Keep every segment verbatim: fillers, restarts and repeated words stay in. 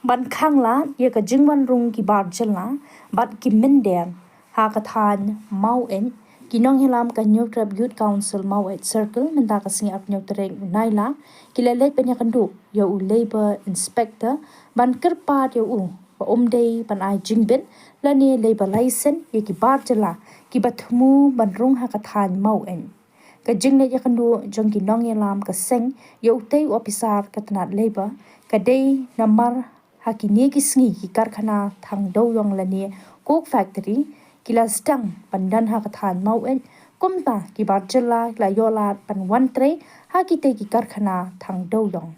Ban khanglad ïa ka jingwanrung ki bar jylla bad ki mynder ha ka thaiñ Maweit, ki nongïalam ka Hynñiewtrep Youth Council Maweit Circle, mynta ka sngi arphew tarik u Nailar, ki la leit ban ïakynduh ïa u Labour Inspector ban kyrpad ïa u ba um dei ban ai jingbit lane Labour License ïa ki bar jylla kiba thmu ban rung ha ka thaiñ Maweit. Ka jingleit ïakynduh jong ki nongïalam ka seng ïa utei u ophisar ka tnat Labour ka dei namar ha kine ki sngi ki karkhana thang dewïong lane coke factory ki la sdang ban don ha ka thaiñ Maweit, kumta ki bar jylla ki la ïoh lad ban wan trei ha kitei ki karkhana thang dewïong.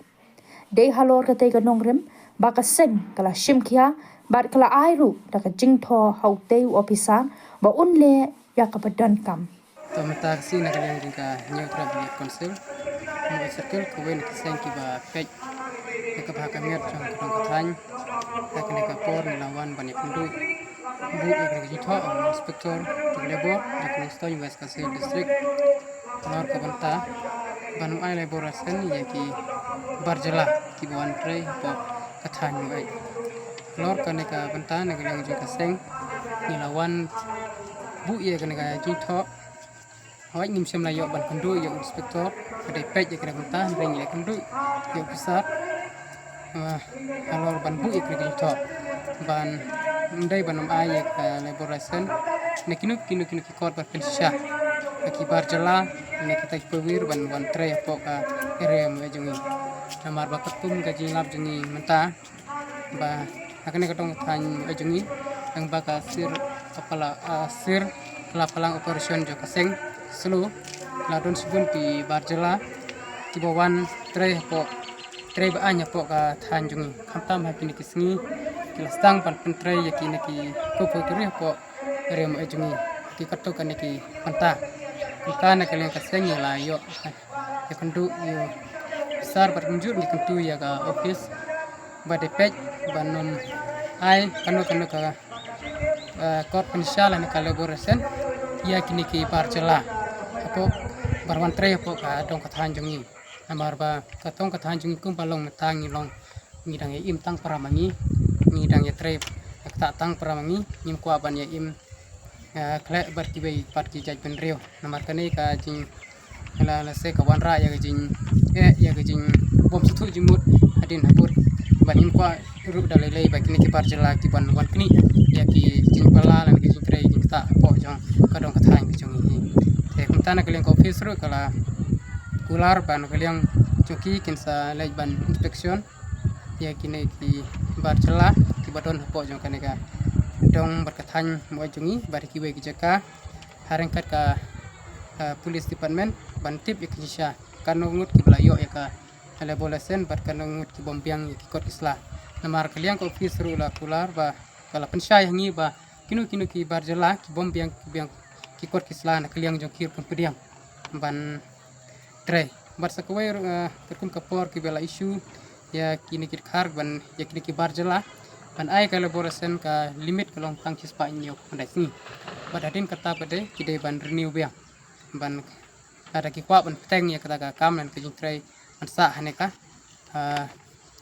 Dei halor katei ka nongrim ba ka seng ka la shim khia bad ka la ai ruh da ka jingthoh ha utei u ophisar ba un leh ïa kaba donkam. To mynta ka sngi na ka liang jong ka Hynñiewtrep Youth Council Maweit Circle, kawei na ki seng kiba peit ïa ka bha ka miat jong ka dong ka thaiñ. Ha kane ka por ngi la wan ban ïakynduh buh ïa ka jingthoh u Inspector jong Labour jong ka Nongstoiñ West Khasi Hills District halor ka bynta ban ym ai Labour License ïa ki bar jylla kiba wan trei hapoh ka thaiñ Maweit. Halor kane ka bynta na ka liang jong ka seng ngi la wan buh ïa kane ka jingthoh. Hooid, ngim shym la ïoh ban kynduh ïa u Inspector, ka dei peit ïa kane ka bynta, hynrei ngi la kynduh ïa u ophisar, ah, halor ban buh ïa kane ka jingthoh ban ym dei ban ym ai ïa ka Labour License na kino kino kino ki kot ba pynshisha ïa ki bar jylla ne kita ki paidbah ban wan trei hapoh ka area Maweit jong ngi. Namar ba katkum ka jinglap jong ngi mynta ba ha kane ka dong ka thaiñ Maweit jong ngi, tang ba ka sir ka pala, ah, sir ka la palang operation jong ka seng slow, la don shibun ki bar jylla kiba wan trei hapoh, trei ba aiñ hapoh ka thaiñ jong ngi. Khamtam ha kine ki sngi ki la sdang ban pyntrei ïa kine ki coke factory hapoh area Maweit jong ngi. Ki katto katne ki bynta. Bynta na ka liang ka seng ngi la ïoh ïakynduh ïa u ophisar bad kumjuh ngi kyntu ïa ka office ba dei peit ban ym ai kano kano ka, eh, kot pynshisha lane ka Labour License ïa kine ki bar jylla hapoh ban wan trei hapoh ka dong ka thaiñ jong ngi. Namar ba ka dong ka thaiñ jong ngi kumba long mynta ngi long, ngi dang ïa im tang para ma ngi, ngi dang ïa trei ïa kata tang para ma ngi, ngim kwah ban ïa im, eh, khleh bad kiwei pat ki jaitbynriew. Namar kane ka jing, la, lehse ka wanrah ïa ka jing, eh, ïa ka jingbymsngewthuh jingmut hadien habud. Bad ngim kwah ruh da lei lei ba kine ki bar jylla ki ban wan knieh ïa ki jingpala lane ki jingtrei jingktah hapoh jong ka dong ka thaiñ ka jong ngi. Te kumta na ka liang ka office ruh ka la kular ba na ka liang jong ki kin sa leit ban inspection ïa kine ki bar jylla kiba don hapoh jong kane ka dong bad ka thaiñ Maweit jong ngi bad kiwei ki jaka ha ryngkat ka, eh, police department ban tip ïa ka jingshisha kano ngut kiba la ïoh ïa ka Labour License bad kano ngut ki bym biang ïa ki kot ki sla. Namar ka liang ka office ruh la kular ba ka la pynshai ha ngi ba kino kino ki bar jylla ki bym biang, ki biang ki kot ki sla na ka liang jong ki ruh kin pdiang ban trei. Bad sa kawei ruh, eh, katkum ka por kiba la issue ïa kine ki dkhar ban ïa kine ki bar jylla ban ai ka Labour License ka limit ka long tang shispah hynñiew khyndai sngi. Bad hadien kata pat de ki dei ban renew biang ban, lada ki kwah ban bteng ïa kata ka kam lane ka jingtrei ban sah ha kane ka, ah,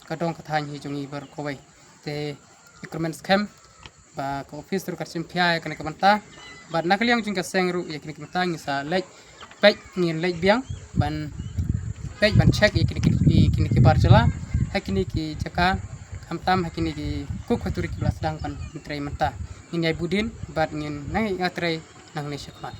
ka dong ka thaiñ hi jong ngi baroh kawei. Te ïa kyrmen skhem ba ka office ruh ka shim khia ïa kane ka bynta. Bad na ka liang jong ka seng ruh ïa kine ki bynta ngin sa leit peit, ngin leit biang ban peit ban check ïa kine ki, ïa kine ki bar jylla ha kine ki jaka, khamtam ha kine ki coke factory kiba la sdang ban trei mynta. Ngin ïai bud dien bad ngin nang ïa trei nangne shakhmat.